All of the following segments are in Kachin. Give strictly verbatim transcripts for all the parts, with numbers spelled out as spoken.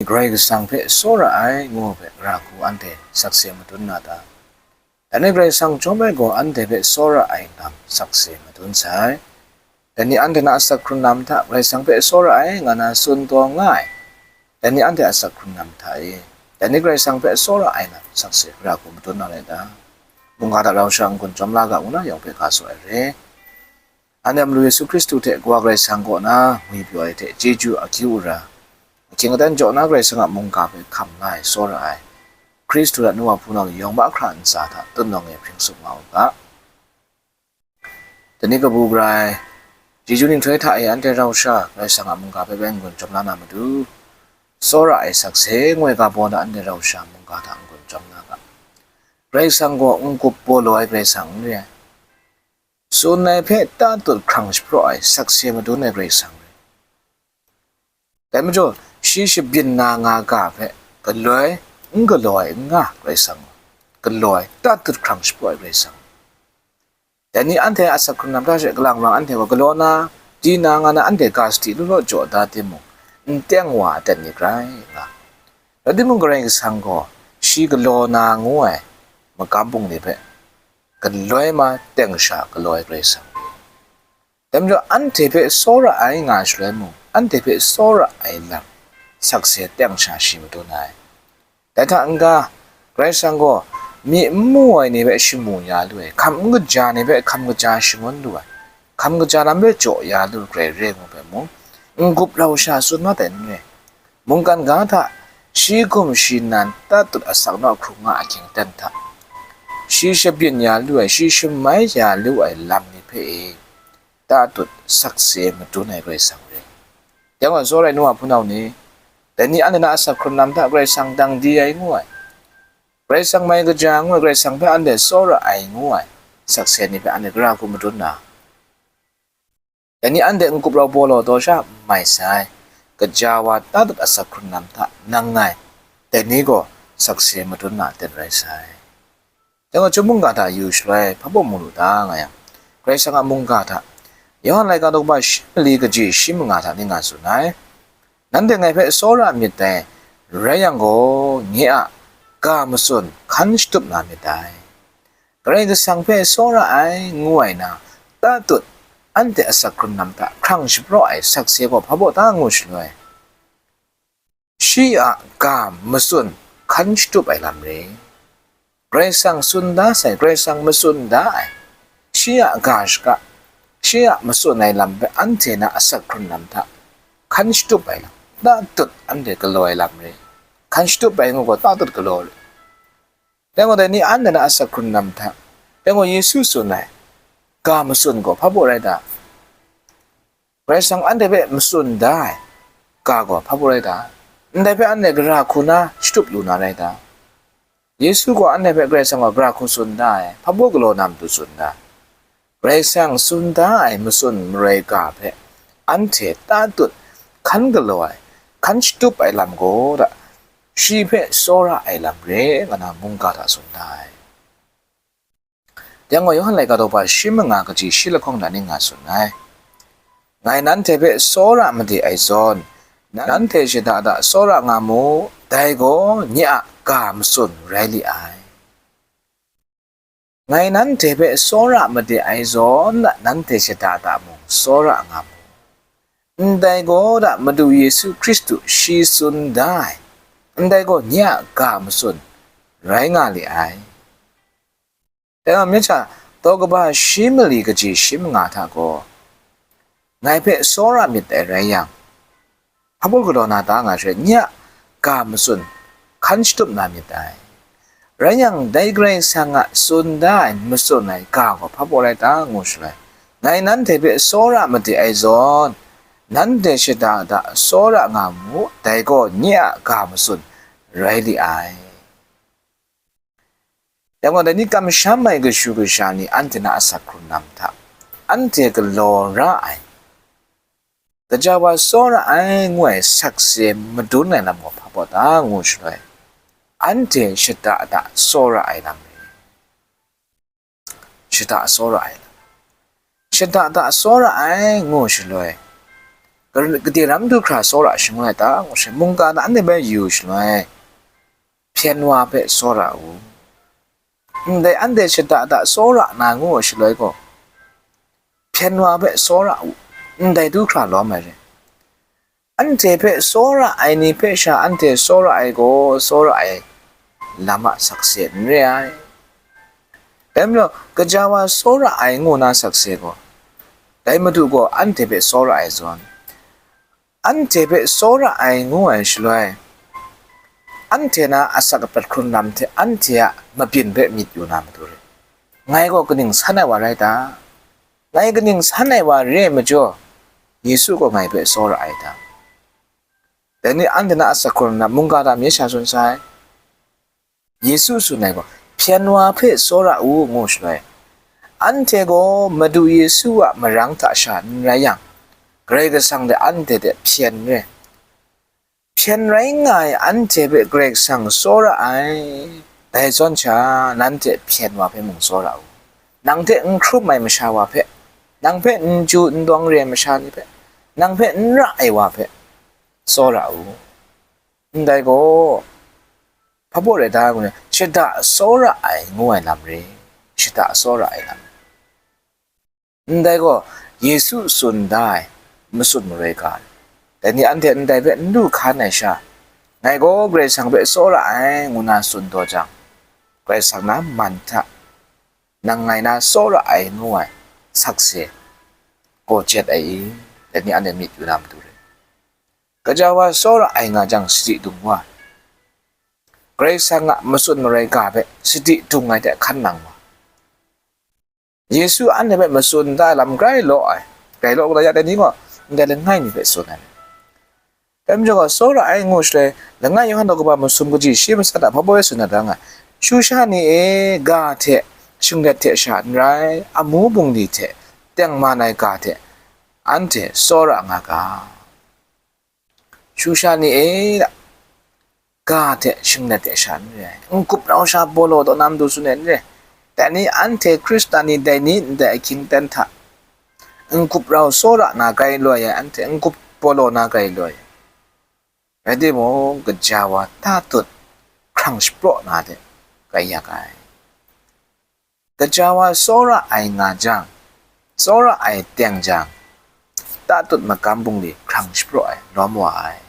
Karai Kasang hpe tsawra ai ngu hpe ra hku anhte sakse madun na ta? Dai ni Karai Kasang chyawm ai gaw anhte hpe tsawra ai lam sakse madun sai. Dai ni anhte na asak hkrun lam hta Karai Kasang hpe tsawra ai nga na tsun taw nga ai. Dai ni anhte asak hkrun lam hta e, dai ni Karai Kasang hpe tsawra ai lam sakse ra hku madun na rai ta? Mungga hta rau sha n-gun chyawm la ga ngu na yawng hpe ga tsun ai re. Anhte a Madu Yesu Hkristu hte Kawa Karai Kasang kaw na ngwi pyaw ai hte chyeju akyu ara, ahkying aten jaw na Karai Kasang a mungga hpe hkam la ai, tsawra ai, Hkristu a nu wa hpunau ni yawng mahkra ntsa hta tutnawng e hpring tsup nga u ga. Dai ni kabu gara ai, chyeju nhtoi hta e anhte rau sha Karai Kasang a mungga hpe bai n-gun chyawm la na matu, tsawra ai sakse ngoi ga baw na anhte rau sha mungga hta n-gun chyawm la ga. Karai Kasang gaw n-gup baw law ai Karai Kasang n re ai. Tsun ai hpe tatut hkrang shapraw ai, sakse madun ai Karai Kasang re. Dai majaw, shi shabyin na nga ga hpe galoi n galaw ai n nga Karai Kasang, galaw ai, tatut hkrang shapraw ai Karai Kasang. Dai ni anhte a asak hkrun lam hta she kalang rang anhte gaw galaw na, di na nga na anhte ga sadi law law jaw da timung, n teng wa aten ni grai nga. Rai timung, Karai Kasang gaw shi galaw na ngu ai magam bungli hpe galoi ma teng sha galaw ai Karai Kasang. Dai majaw, anhte hpe tsawra ai nga shaloi mung, anhte hpe tsawra ai lam sakse teng sha shi madun ai. Dai hta n-ga, Karai Kasang gaw myi n mu ai ni hpe shamu ya lu ai, hkam n kaja ni hpe hkam kaja shangun lu ai, hkam kaja lam hpe jaw ya lu ai Karai re ngu hpe mung, n-gup rau sha tsun mat ai n re. Mungkan ga hta, shi hkum shi nan tatut asak naw hkrung nga ahkying aten hta, shi shabyin ya lu ai, shi shamai ya lu ai lam ni hpe e, tatut sakse madun ai Karai Kasang re. Dai gaw, tsawra ai nu wa hpunau ni, dai ni anhte na asak hkrun lam hta Karai Kasang dang di ai ngu ai, Karai Kasang mai kaja ngu ai, Karai Kasang hpe anhte tsawra ai ngu ai sakse ni hpe anhte gara hku madun na, dai ni anhte n-gup rau baw law taw sha n mai sai, kaja wa tatut asak hkrun lam hta nang ngai, dai ni gaw sakse madun na aten rai sai. Dai gaw, chyum mungga hta yu shaloi hpa baw mu lu ta nga yang, Karai Kasang a mungga hta, Yawhan laika daw kaba shi mali kaji shi manga hta ning nga tsun ai, nanhte ngai hpe tsawra myit dai, rai yang gaw, nye a ga matsun hkan shatup na myit dai. Karai Kasang hpe tsawra ai ngu ai na, tatut anhte asak hkrun lam hta hkrang shapraw ai sakse gaw hpa baw ta ngu shaloi, shi a ga matsun hkan shatup ai lam re. Karai Kasang tsun da sai, Karai Kasang matsun da ai, shi a ga shaka, shi a matsun ai lam hpe anhte na asak hkrun lam hta hkan shatup ai lam, tatut anhte galaw ai lam re. Hkan shatup ai ngu gaw tatut galaw re. Dai gaw, dai ni anhte na asak hkrun lam hta, dai gaw Yesu tsun ai ga matsun gaw hpa baw rai ta? Karai Kasang anhte hpe matsun da ai ga gaw hpa baw rai ta? Ndai hpe anhte gara hku na shatup lu na rai ta? Yesu gaw anhte hpe Karai Kasang gaw gara hku tsun da ai, hpa baw galaw na matu tsun da? Karai Kasang tsun da ai matsun marai ga hpe anhte tatut hkan galaw ai, hkan shatup ai lam gaw, shi hpe tsawra ai lam re, nga na mungga hta tsun da ai. Yang gaw, Yawhan laika daw kaba shi manga kaji shi lahkawng hta ning nga tsun ai, ngai nanhte hpe tsawra made ai zawn, nanhte shada da tsawra nga mu, dai gaw nye a ga matsun rai li ai. Ngai nanhte hpe tsawra made ai zawn, nanhte shada da mung tsawra nga mu, ndai gaw da Madu Yesu Hkristu shi tsun da ai, ndai gaw nye a ga matsun rai nga li ai. Dai wa myit sha, daw kaba shi mali kaji shi manga hta gaw, ngai hpe tsawra myit dai rai yang, hpa baw galaw na ta nga shaloi, nye a ga matsun hkan shatup na myit dai. Rai yang, dai Karai Kasang a tsun da ai matsun ai ga gaw hpa baw rai ta ngu shaloi, ngai nanhte hpe tsawra made ai zawn, nanhte shada da tsawra nga mu, dai gaw nye a ga matsun rai li ai. Yang gaw, dai ni kamsham ai kashu kasha ni anhte na asak hkrun lam hta, anhte galaw ra ai, kaja wa tsawra ai ngu ai sakse madun ai lam gaw hpa baw ta ngu shaloi, anhte shada da tsawra ai lam re. Shada tsawra ai lam, shada da tsawra ai ngu shaloi, Gade ram du hkra tsawra shangun ai ta? Ngu shaloi, mungga na anhte hpe yu shaloi, hpyen wa hpe tsawra u. Ndai anhte shada da tsawra na ngu ai shaloi gaw, hpyen wa hpe tsawra u, ndai du hkra lawm ai re. Anhte hpe tsawra ai ni hpe sha anhte tsawra ai gaw, tsawra ai lam a sakse n re ai. Dai majaw, gaja wa tsawra ai ngu na sakse gaw, dai Madu gaw anhte hpe tsawra ai zawn, anhte hpe tsawra ai ngu ai shaloi, anhte na asak apat hkrun lam hte anhte a mabyin hpe myit yu na matu re. Ngai gaw kaning san ai wa rai ta? Ngai kaning san ai wa re ai majaw, Yesu gaw ngai hpe tsawra ai ta? Dai ni anhte na asak hkrun lam mungga hta myi sha tsun sai. Yesu tsun ai gaw, hpyen wa hpe tsawra u, ngu shaloi, anhte gaw Madu Yesu a marang hta sha n rai yang, Karai Kasang de anhte de hpyen re. Hpyen rai nga ai anhte hpe Karai Kasang tsawra ai, dai zawn sha, nanhte hpyen wa hpe mung tsawra u. Nang hte n hkrum ai masha wa hpe, nang hpe n ju n dawng re ai masha ni hpe, nang hpe n ra ai wa hpe tsawra u. Ndai gaw, hpa baw rai da ngu na, shada tsawra ai ngu ai lam re, shada tsawra ai lam. Ndai gaw, Yesu tsun da ai matsun maroi ga, dai ni anhte ndai hpe n du hkan ai sha, ngai gaw Karai Kasang hpe tsawra ai, ngu na tsun taw jang, Karai Kasang na man hta, nang ngai na tsawra ai ngu ai sakse gaw jet ai i? Dai ni anhte myit yu na matu re. Gaja wa tsawra ai nga jang, sadi dung wa, Karai Kasang a matsun maroi ga hpe sadi dung ai hte hkan nang wa, Yesu anhte hpe matsun da ai lam grai law ai, grai law kata ya dai ni gaw, ndai langai mi hpe tsun ai. Dai majaw gaw, tsawra ai ngu shaloi, langai Yawhan daw kaba masum kaji shi masat a hpa baw e tsun na da nga ai. Shusha ni e, ga hte shinglet hte sha n rai, amu bungli hte tengman ai ga hte anhte tsawra nga ga. Shusha ni e, ga hte shinglet hte sha n re ai, n-gup rau sha bawlaw taw na matu tsun ai n re. Dai ni anhte Hkristan ni dai ni ndai ahkying ten hta n-gup rau tsawra na grai loi ai, anhte n-gup bawlaw na grai loi ai. Rai timung, gaja wa tatut hkrang shapraw na hte grai yak ai. Gaja wa tsawra ai nga jang, tsawra ai teng jang, tatut magam bungli hkrang shapraw ai lawm wa ai.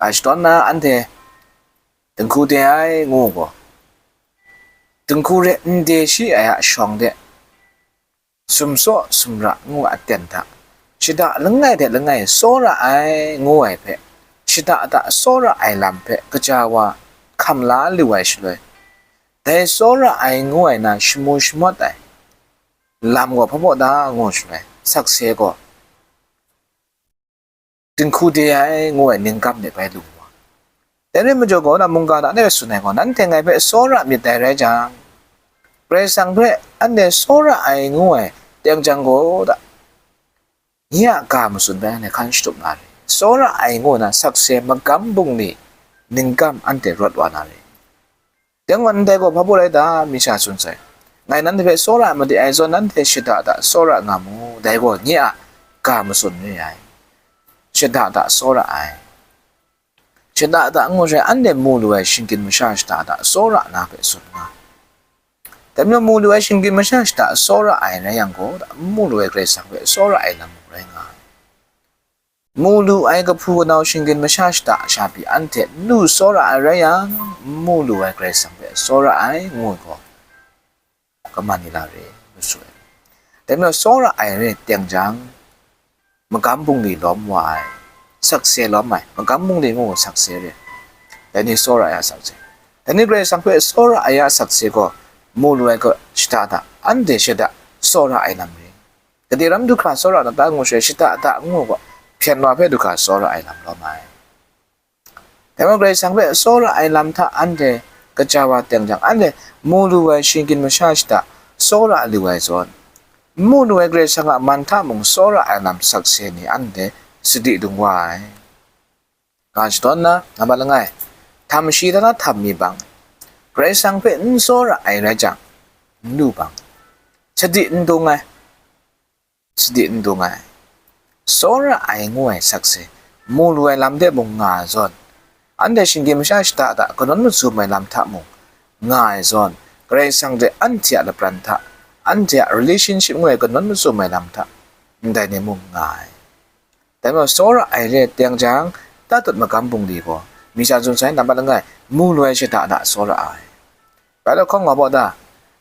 A shadawn na anhte dinghku de ai ngu gaw, dinghku re n de shi ai a shawng de, sumsaw sumra ngu a aten hta, shada langai hte langai tsawra ai ngu ai hpe, shada hta tsawra ai lam hpe gaja wa hkam la lu ai shaloi, dai tsawra ai ngu ai na shamu shamawt ai lam gaw hpa baw da ngu shaloi, sakse gaw dinghku de ai ngu ai ningkam de bai lu wa. Dai rai majaw gaw, na mungga na anhte tsun ai gaw, nanhte ngai hpe tsawra myit dai rai jang, Karai Kasang hpe anhte tsawra ai ngu ai teng jang gaw da, nye a ga matsun bai anhte hkan shatup na re. Tsawra ai ngu na sakse magam bungli ningkam anhte rawt wa na re. Dai gaw, ndai gaw hpa baw rai ta? Myi sha tsun sai. Ngai nanhte hpe tsawra ai made ai zawn, nanhte shada hta tsawra nga mu, dai gaw nye a ga matsun re ai. Shada hta tsawra ai. Shada hta ngu shaloi, anhte mu lu ai shinggyim masha shada hta tsawra na hpe tsun nga. Dai majaw, mu lu ai shinggyim masha shada tsawra ai rai yang gaw, n mu lu ai Karai Kasang hpe tsawra ai lam mung rai nga ai. Mu lu ai kahpu kanau shinggyim masha shada sha pyi anhte n lu tsawra ai rai yang, n mu lu ai Karai Kasang hpe tsawra ai ngu ai gaw, kaman ni la re, ngu tsun ai. Dai majaw, tsawra ai re teng jang, magam bungli lawm wa ai, sakse lawm ai, magam bungli ngu ai sakse re, dai ni tsawra ai a sakse. Dai ni Karai Kasang hpe tsawra ai a sakse gaw, mu lu ai gaw shada hta, anhte shada tsawra ai lam re. Gade ram du hkra tsawra na ta ngu shaloi, shada hta ngu gaw, hpyen wa hpe du hkra tsawra ai lam lawm ai. Dai majaw, Karai Kasang hpe tsawra ai lam hta anhte gaja wa teng jang, anhte mu lu ai shinggyim masha shada tsawra lu ai zawn, n mu lu ai Karai Kasang a man hta mung tsawra ai lam sakse ni anhte sadi dung wa ai. Ga shadawn na, nambat langai, htam shi dan na htam mi bang, Karai Kasang hpe n tsawra ai rai jang, n lu bang, sadi n dung ai, sadi n dung ai. tsawra ai ngu ai sakse, mu lu ai lam de mung nga ai zawn, anhte shinggyim masha shada da kanawn mazum ai lam hta mung nga ai zawn, Karai Kasang hte anhte a lapran hta, anhte a relationship ngu ai kanawn mazum ai lam hta, ndai ni mung nga ai. Dai majaw, tsawra ai re teng jang, tatut magam bungli gaw, misa tsun sai nambat langai, mu lu ai shada da tsawra ai. Rai lahkawng, wa baw da,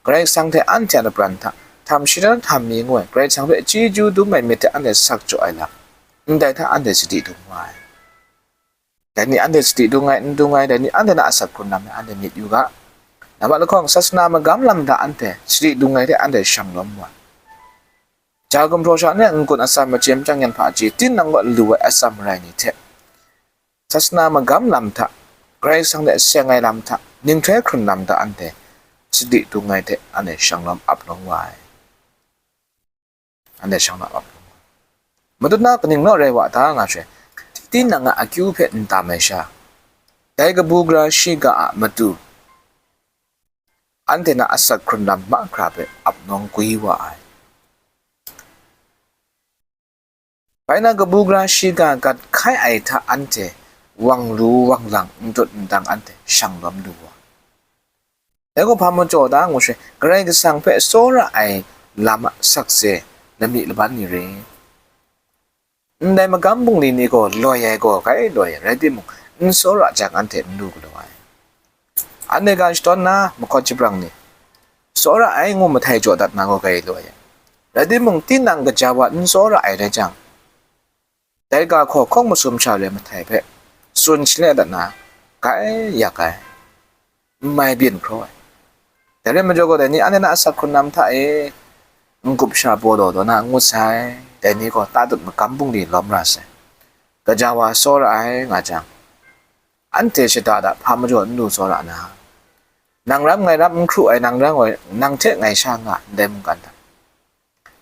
Karai Kasang hte anhte a lapran hta, htam shara htam mi ngu ai, Karai Kasang hpe chyeju dum ai myit hte anhte sak jaw ai lam, ndai hta anhte sadi dung wa ai. Dai ni anhte sadi dung ai, n dung ai, dai ni anhte na asak hkrun lam e anhte myit yu ga. Nambat lahkawng, sasana magam lam hta anhte sadi dung ai hte anhte shang lawm wa ai. Ja gumhpraw sha ni a n-gun atsam, machye machyang yan hpaji, tinang kaw lu ai atsam rai ni hte, sasana magam lam hta, Karai Kasang hte seng ai lam hta, ninghtoi hkrun lam hta anhte sadi dung ai hte anhte shang lawm ap lawm wa ai. Anhte shang lawm ap lawm wa ai. Matut na kaning naw rai wa ta nga she, tinang a akyu hpe n tam ai sha, dai kabu gara shiga a matu, anhte na asak hkrun lam mahkra hpe ap nawng gwi wa ai. Bai na, kabu gara shiga gat hkai ai hta anhte wang lu wang lang n tut n dang anhte shang lawm lu wa. Dai gaw hpa majaw da ngu she, Karai Kasang hpe tsawra ai lam a sakse, lami laban ni re. Ndai magam bungli ni gaw loi ai gaw kai loi ai, rai timung, n tsawra jang anhte n lu galaw ai. Anhte ga shadawn na mahkawt shabrang ni, tsawra ai ngu mahtai jaw dat na gaw kai loi ai. Rai timung, tinang gaja wa n tsawra ai rai jang, dai ga hkaw hkawng masum sha re mahtai hpe tsun shanle dat na, kai yak ai, n mai byin hkraw ai. Dai rai majaw gaw, dai ni anhte na asak hkrun lam hta e n-gup sha baw daw daw na n ngut sai, dai ni gaw tatut magam bungli lawm ra sai. Gaja wa tsawra ai nga jang, anhte shada da hpa majaw n lu tsawra na, nang ram ngai ram n hkru ai, nang ram ngai, nang hte ngai sha nga ndai mungkan hta,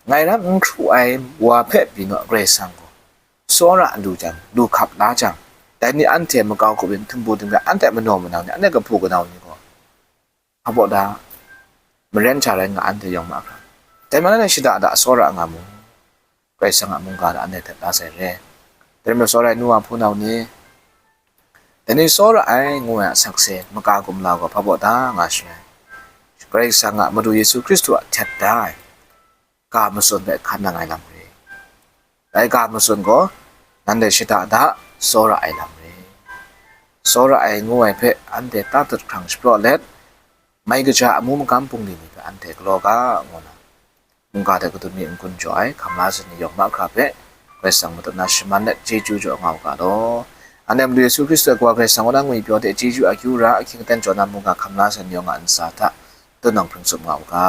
ngai ram n hkru ai wa hpe byin wa Karai Kasang gaw tsawra lu jang, lu hkap la jang, dai ni anhte makau grup yin htumbu dingga, anhte manaw manau ni, anhte kahpu kanau ni gaw, hpa baw da, maren sha rai nga anhte yawng mahkra. Dai majaw, anhte shada da tsawra nga mu, Karai Kasang a mungga hta anhte htet la sai re. Dai majaw, tsawra ai nu wa hpunau ni, dai ni tsawra ai ngu ai a sakse, maka gumlau gaw hpa baw da nga shaloi, Karai Kasang a Madu Yesu Hkristu a htet da ai ga matsun hpe hkan nang ai lam re. Dai ga matsun gaw, nanhte shada da tsawra ai lam re. Tsawra ai ngu ai hpe anhte tatut hkrang shapraw let, mai kaja amu magam bungli ni hpe anhte galaw ga, ngu na, mungga hte kadun mi n-gun jaw ai hkam la sai ni yawng mahkra hpe, Karai Kasang matut na shaman let chyeju jaw nga u ga law. Anhte Madu Yesu Hkristu a Kawa Karai Kasang kaw na ngwipyaw hte chyeju akyu ra, ahkying aten jaw na mungga hkam la sai ni yawng a ntsa hta, tun nang hpring tsup nga u ga.